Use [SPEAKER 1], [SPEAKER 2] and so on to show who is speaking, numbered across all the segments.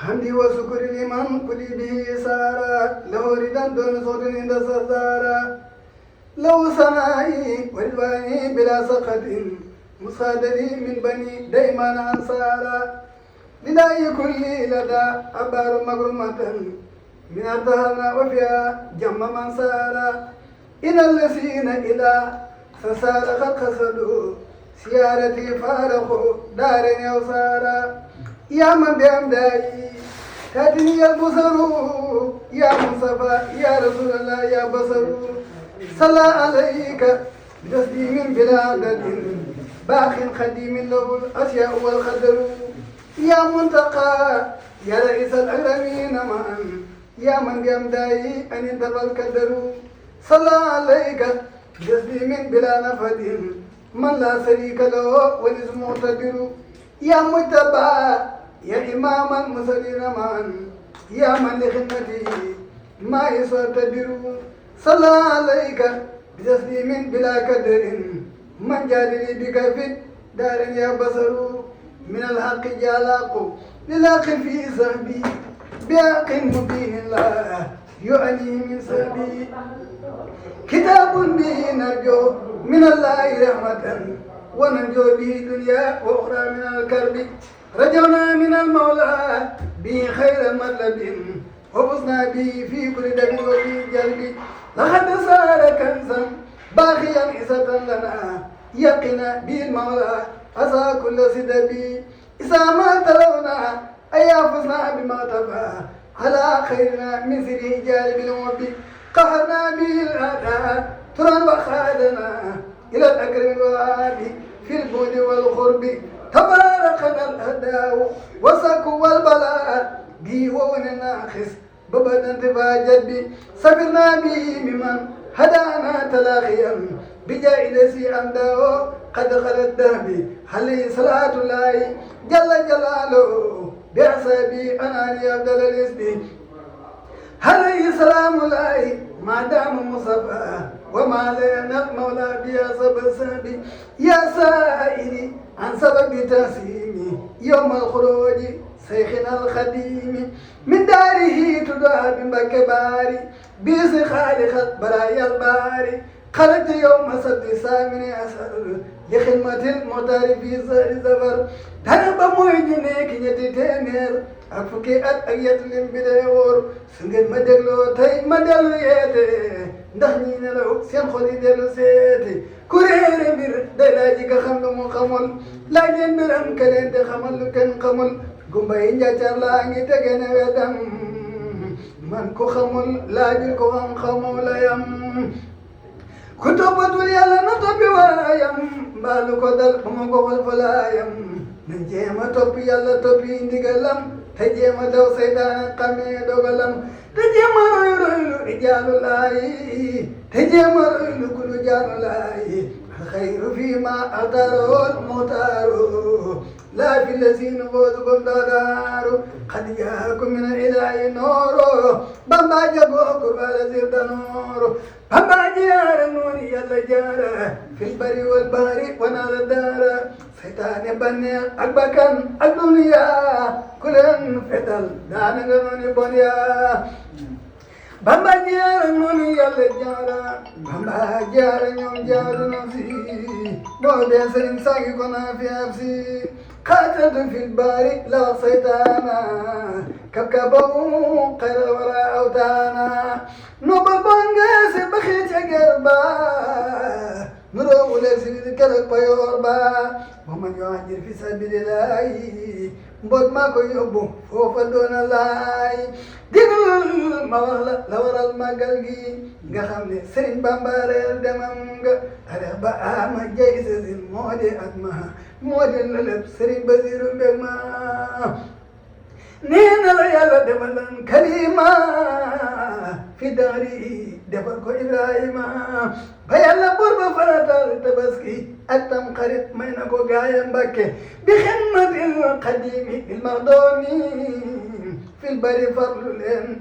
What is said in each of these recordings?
[SPEAKER 1] حمدي وشكر لمن كل به سارا له ردا دون صوت عند سرسارا لو سمائي ورضواني بلا سخط مصادري من بني ديمان أنصارا لله كل لدى أبار مغرمة من أرضها وفيها جم من سارا إن الذين إلى فسار قد قصدوا سيارتي فارقوا دار يوسارا يا من بأمدائي تاتني البصر يا مصطفى يا رسول الله يا بصر صلى عليك بتسليم بلا عدد باق خديم له الأشياء والقدر يا منتقى يا رئيس الأكرمين معا يا من بأمدائي أن انتبه القدر صلى عليك بتسليم بلا نفد من لا شريك له والاسم معتبر يا متبع يا إمام المرسلين معا يا من لخدمتي ما يستدبر صلى عليك بتسليم بلا كدر من جادني بك في دار يا بصر من الحق جالاق للاق في سبي بحق مبين الله يؤني من سبي كتاب به نرجو من الله رحمة وننجو به دنيا وأخرى من الكرب رجونا من المولى به خير مطلب وفزنا به في كل دم وفي جلب لقد صار كنزا باقيا عزة لنا يقنا به المولى عسى كل سدب إذا ما تلونا أي فزنا بما تبع على خيرنا من سره جالب الوب قهرنا به الأعداء ترى وخادنا إلى الأكرم الوهاب في البعد والقرب تباركنا الأداء وسكوا والبلاء بي وون الناخس ببدا انتفاجت بي سفرنا به ممن هدانا تلاقيا بجائلسي أمداه قد خلت دهبي عليه صلاة الله جل جلاله بعصبي أناني أبدل الاسم عليه سلام الله ما دام مصطفى وما لنا المولى بيصب سبي يا سائلي عن سبب تسيمي يوم الخروج شيخنا الخديم من داره تدعى بمكباري بيس خالق برايا الباري خرجت يوم سبت سامن أسر لخدمة المطار في زفر درب موجنيك نيتي تيمير ak fukki at ak yett lim bi dee wóor su ngeen ma dégloo tey ma dellu yeete ndax ñi nelaw seen xol yi dellu seete ku réere mbir day laaj yi nga xam lu mu xamul laaj leen mbiram ka leen te xamal lu kenn xamul gumba yi njàccar laa ngi tege ne wetam man ku xamul laajul ko xam xamoo la yam ku toppatul yàlla na toppi waayam mbaalu ko dal ba ma ko xol fa laayam nañ jéema topp yàlla toppi ndigalam te jéema daw seytaane xamee dogalam te jéema roylu rijaalu laayi te jéema roylu kulu jaalu laayi alxayru fii ma axtaaroo muxtaaru laa fi lasiina foosukum doodaaru xad jaakum min ilaahi nooro bamba jagoo kurbaala sirda nooro bamba jaara nooni yàlla jaara fil bari wal bahri wanaala daara seytaane banneex ak bakkan ak duniya ku leen fetal daana nga nooni bon yaa bamba jaara nooni yàlla jaara bamba jaara ñoom jaaru na fi boo dee sëriñ saagi ko naa fi ab si قاتلت في البار لا سيطانا كبكبوا خير ولا أوتانا نوبل بانجاس بخيت أقربا نرو لسيد كرك بيوربا ومن يهاجر في سبيل الله بود ما كو يوبو فوفا دون الله digul ma wax la waral màggal gi nga xam ne Sëriñ Bamba reer demam nga are ba ama jay sasin moo di at ma moo di la lépp Sëriñ Basiru mbég ma nee na la yàlla defalan kalima fi daari defal ko Ibrahima ba yàlla buur ba faratal tabaski ak tam xarit may na ko gaaya Mbàkke bi xidmatil xadimi bil maxdoomi في البر فضل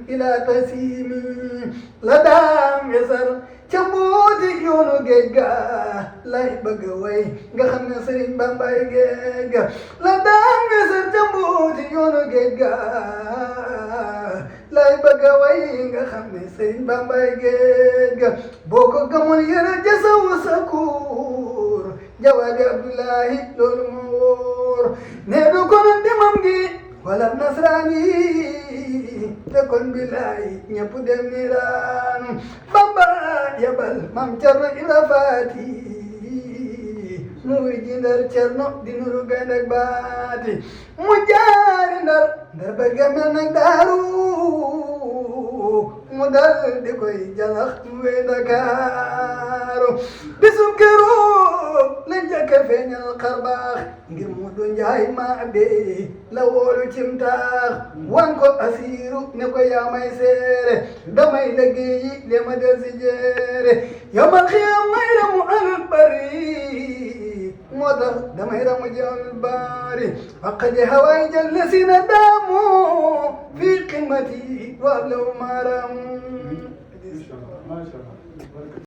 [SPEAKER 1] إلى تسيمي لدام يسر ca mbooti yoonu géej ga lay bëgg way nga xam ne Sëriñ Bambay géej ga la daan wesar ca mbooti yoonu géej ga lay bëgg way nga xam ne Sëriñ Bambay géej ga boo ko gëmul yëre jasawu sakuur jawaabi Abdullahi loolu moo wóor ne du kono demam gi wala nasraani te kon billaay ñëpp dem niiraan Bamba yabal mam Cerno Ibra Faati mu wuy ji Ndar Cerno di nuru gaynde ak baati mu jaari Ndar Ndar ba gemel nag Daaru mu dal di koy jalax mu wey Dakaaru bisum keroog la njëkk a feeñal xarbaax ngir mu du njaay maa bee la wóolu cim taax wan ko asiiru ne ko yaa may seere damay liggéeyi le ma del si jeere yomal xiyam may ramu alul bari moo tax damay ramu ji alul bari faqadi hawaay jël si na daamu fi qimati wa law maaram